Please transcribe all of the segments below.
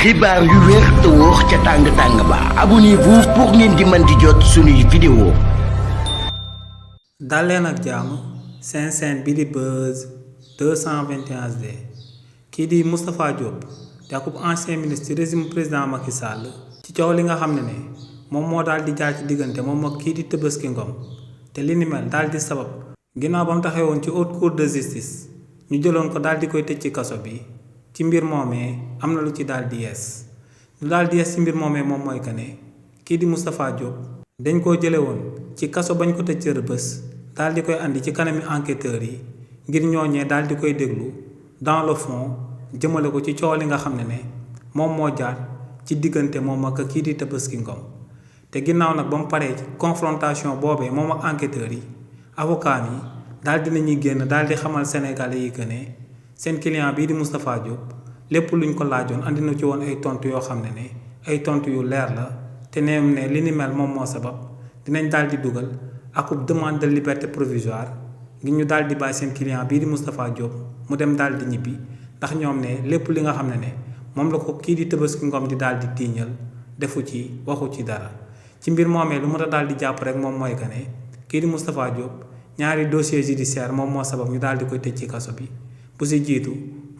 xibaar yu wér te wóor ca tàng ba abonnez-vous pour ngeen di mën di jot suñuy vidéo. dal leen ak jàmm seen chaîne bi di Buzz 221 HD kii di Moustapha Diop di akub ancien ministre ci régime président Macky Sall ci coow li nga xam ne moom moo daal di jaar ci diggante moom ak kii di Teubeusky Ngom te li ni mel daal di sabab ginnaaw ba mu taxawoon ci haute cour de justice ñu jëloon ko daal di koy tëj ci kaso bi. ci mbir moomee am na lu ci daal di yees lu daal di yees ci mbir moomee moom mooy que ne kii di Moustapha Diop dañ koo jële woon ci kaso bañ ko tëj ci Rebeuss daal di koy andi ci kanami enquêteurs yi ngir ñooñee daal di koy déglu dans le fond jëmale ko ci coow li nga xam ne moom moo jaar ci diggante moom ak kii di Teubeusky Ngom te ginnaaw nag ba mu paree ci confrontation boobee moom ak enquêteurs yi avocat yi daal di nañuy génn daal di xamal Sénégalais yi que ne seen client bii di Moustapha Diop lépp luñ ko laajoon andi na ci woon ay tontu yoo xam ne ay tontu yu leer la te neem ne li ni mel moom moo sabab dinañ daal di dugal akub demande de liberté provisoire ngir ñu daal di bàyyi seen client bii di Moustapha Diop mu dem daal di ñibbi ndax ñoom ne lépp li nga xam ne moom la ko kii di Teubeusky Ngom di daal di tiiñal defu ci waxu ci dara ci mbir moomee lu mën a daal di jàpp rek moom mooy que ne kii di Moustapha Diop ñaari dossier judiciaire moom moo sabab ñu daal di koy tëj ci kaso bi. bu si jiitu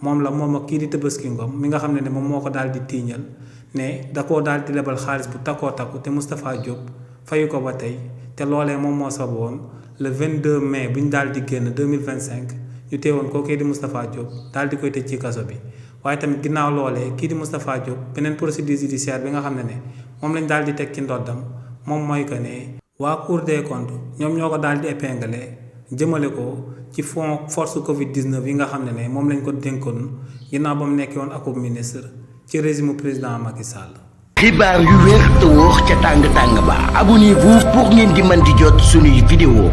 moom ak kii di Teubeusky Ngom mi nga xam ne moom moo ko daal di tiiñal ne da koo daal di lebal xaalis bu takkoo takku te Moustapha Diop fayu ko ba tey te loolee moom moo saboon le 22 mai bu ñu daal di génn 2025 ñu teewoon koo kii di Moustapha Diop daal di koy tëj ci kaso bi waaye tamit ginnaaw loolee kii di Moustapha Diop beneen procédure judiciaire bi nga xam ne moom lañ daal di teg ci ndoddam moom mooy que ne waa Cour des comptes ñoom ñoo ko daal di épinglé jëmale ko ci fonds force Covid 19 yi nga xam ne moom lañ ko dénkoon ginnaaw ba mu nekkee woon akub ministre ci régime président Macky Sall. xibaar yu wér te wóor ca tàng ba abonnez-vous pour ngeen di mën di jot suñuy vidéo.